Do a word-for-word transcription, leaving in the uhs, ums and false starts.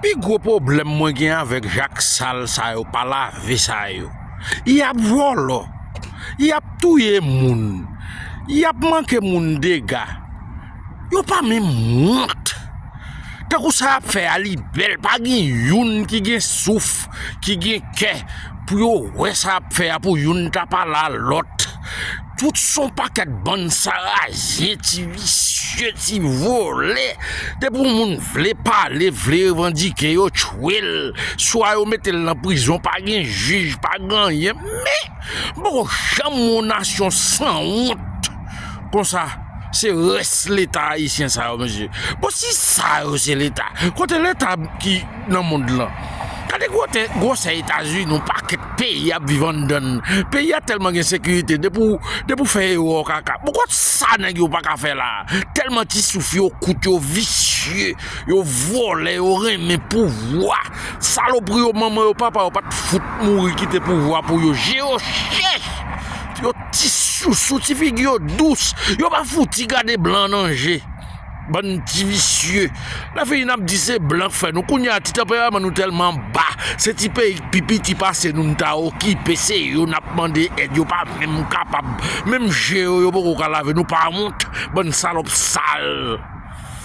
Pi gwo pwoblèm mwen gen avèk jak sal sa yo, pa lave sa yo. Y ap vòlò, y ap touye moun, y ap manke moun dega. Yo pa menm wont. Tankou sa y ap fè a, li bèl, pa gen youn ki gen souf, ki gen kè pou yo wè sa y ap fè a, pou youn ta pale a lòt. Tout se yon pakèt bann sarazen, ti visye, ti vòlè. Depi yon moun vle pale, vle revandike, yo tchwe l. Swa yo mete l nan prizon, pa gen jij, pa gen anyen. Men, m poko janm wè yon nasyon sanwont konsa. Se rès Leta ayisyen sa yo, mesye. Bon, si sa yo se Leta, kote Leta ki nan mond lan? Gade gwote, gwosè Etazini, yon pakèt peyi ap viv anndan l. Peyi a tèlman gen sekirite, depi w, depi w fè erè w kaka. Bon, kot sa nèg yo pa ka fè la? Tèlman ti souf yo kout, yo visye, yo vòlè, yo renmen pouvwa. Salopri yo, manman yo, papa yo pa t fout mouri kite pouvwa pou yo. Je yo chèch. Yo ti sousou, ti figi yo dous. Yo pa fouti gade blan nan je. Bann ti visye. Lè fini n ap di se blan k fè nou. Kounye a, ti tanperaman nou tèlman ba. Se ti peyi k pi piti pase nou, n ta okipe, se yo n ap mande èd. Yo pa menm kapab. Menm je yo, yo poko ka lave. Nou pa wont. Bann salòp sal.